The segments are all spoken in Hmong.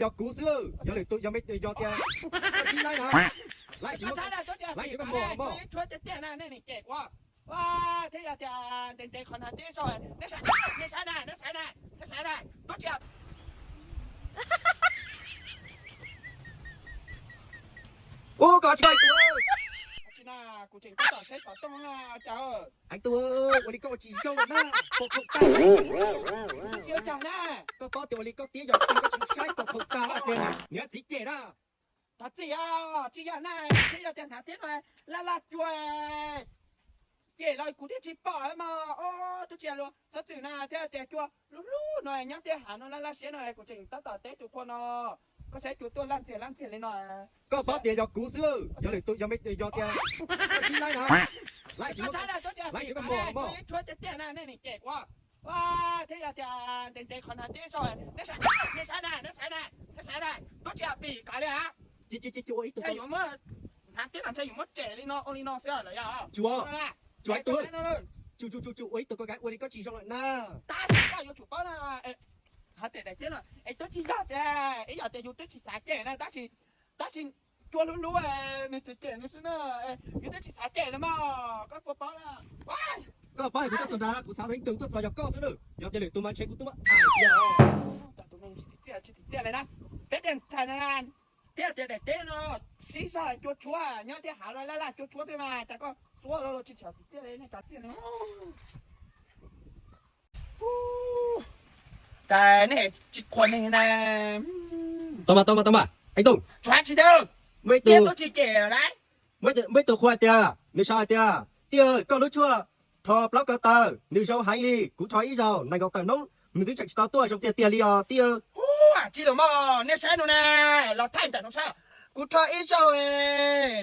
Yog kuv xwb, yog lwm tus yog me yog tias, koj tsis laib na, laib tsis muaj, laib tsis muaj mos mos. Tshuab tiag tiag na, nej nim cem kuv. Ua, thiab yog tias ntev ntev qhov hnav tib zog, nej saib, nej saib na, nej saib na, nej saib na, tuab tsis yog. Ub, koj tsis koj tus. Tsis na, kuv tseem tab tom saib xov tooj na, cas. Heev tus, ua li koj ua tsis zoo na, pom khaum tag. Koj tsis ua cas na. Koj paub tias ua li koj tiab yog tag koj tsis saib pom khaum tag, niam txiv cem na. Thov txim, tsis yog na, thiab yog tias hnav thiab no, laj laj cua, cem los kuv thiaj tsis pom mas, o, tub tsis luag xov txwm na, thiab tias cua lub lub no nyob tiaj hav no laj laj siab no, kuv tseem tab tom teb tus qhua no, koj saib cua tuaj laj ntxiag laj ntxiag li no. Koj paub tias yog kuv xwb, yog lwm tus yog me yog tias, koj tsis laib na, laib tsis muaj, laib tsis muaj mos mos. Tshuab tiag tiag na, nej nim cem kuv. Ua, thiab yog tias ntev ntev qhov hnav tib zog, nej saib, nej saib na, nej saib na, nej saib na, tuab tsis yog pim kav li a. Ci ci ci ci ua ib tug yuav muab, hnav tib los ntshe yuav muab cem li no ua li no xwb lawm yog. Tsuas, tsuas ib tug, tsuas tsuas tsuas ua ib tug koj kav ua li koj tsis zoo lawm na. Tab sis koj yuav tsum paub na, hov tias daim teb no es twb tsis yog tias ib yam tias yus twb tsis xav cem na, tab sis, tab sis cua lub lub nws tseem cem nws xwb na, yus twb tsis xav cem na mog, koj puas paub na. Koj paub kuv tuaj txog nrad, kuv xav tau ib tug tuaj txog yog koj xwb na, yog tias lwm tus mas ntshe kuv twb muab ais tiag. Cov tus neeg tsis txiaj tsis txiaj li na, peb tias ntxhais na, thiab tias daim teb no sib zog cua tshuab nyob thiab hav laj laj cua tshuab thiab mas cas koj xuab los tsis txham tsis txiaj li nej cov txiaj li. Cas nej tsis qhuas neeg na. Tau mas, tau mas, tau mas, ib tug. Tshuav tsis tau. Muaj ib tug, tsis cem lawm. Muaj ib tug qhua hais tias, nws sau hais tias, tij, koj lub tshuaj rho plaub ko taw nws zoo heev li, kuv rho ib zaug nees nkaum tawm hnub nws twb tseem tsis tau tuaj, zoo tiag tiag li os tij. Ua tsis lawm mog, nej saib no na, los thaij ntawm no saib. Kuv rho ib zaug,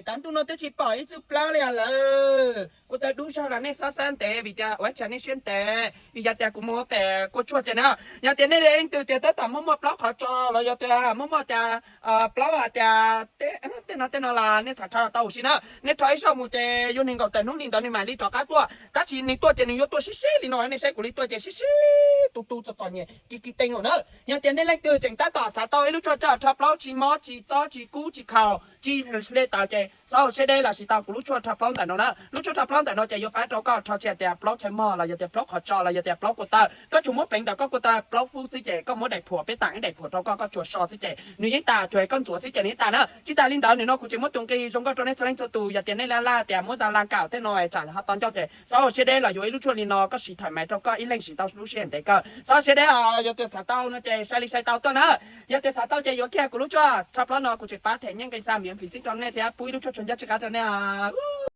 tav ntuj no twb tsis pom ib txoj plaub li lawm. Kuv tau dub zog los nej xob xab ntev vim tias ua cas nej siab ntev, vim yog tias kuv mus pem kua tshuaj tiag na. Yog tias nej leej twg tias tab tom muaj muaj plaub qhov tso los yog tias muaj muaj tias plaub tias tej no tej no los nej xav rho tau huv si na, nej rho ib zaug mus ces yog nees nkaum tawm hnub li ntawd nws mam li rov qab tuaj, tab sis nws tuaj ces nws yuav tuaj sib sib li no, nej saib kuv li tuaj ces sib sib tu tu txom txom nyem kis kis teej lawm na. Yog tias nej leej twg tseem tab tom xav tau ib lub tshuaj rho plaub tsis mob tsis txob tsis kub tsis khaus tsis hle tawv ces xov siab deb los sis tau kuv lub tshuaj rho plaub ntawm no na. Lub tshuaj rho plaub ntawm no ces yuav pab rau koj rho tsis hais tias plaub chaw mog los yog tias plaub qhov tso los yog tias plaub kua taw, koj tsuas muab pleev ntawm koj kua taw plaub fub xwb ces koj muab daim phuam peb tam ib daim phuam rau koj, koj tsuas so xwb ces nws yeej tas, tsuas hais koj ntxuav xwb ces nws yeej tas na. Tsis tas li ntawd nws no kuv tseem muab tus nqi zoo nkauj rau nej txhua leej txhua tus, yog tias nej laj laj tias muab zaj laj kaum tej no tsam ho tau ncauj ces xov siab deb los yuav ib lub tshuaj li no koj siv thaum mas rau koj ib leeg siv tau lub sij hawm ntev kawg. Xov siab deb os, yog tias xav tau no ces sai li sai tau tuaj na. Yog tias xav tau ces yuav kiag kuv lub tshuaj rho plaub no kuv tseem pab them nyiaj nqi xa miv fim xib rau nej thiab pub ib lub tshuaj tsuag ncaj tsw qab rau nej os.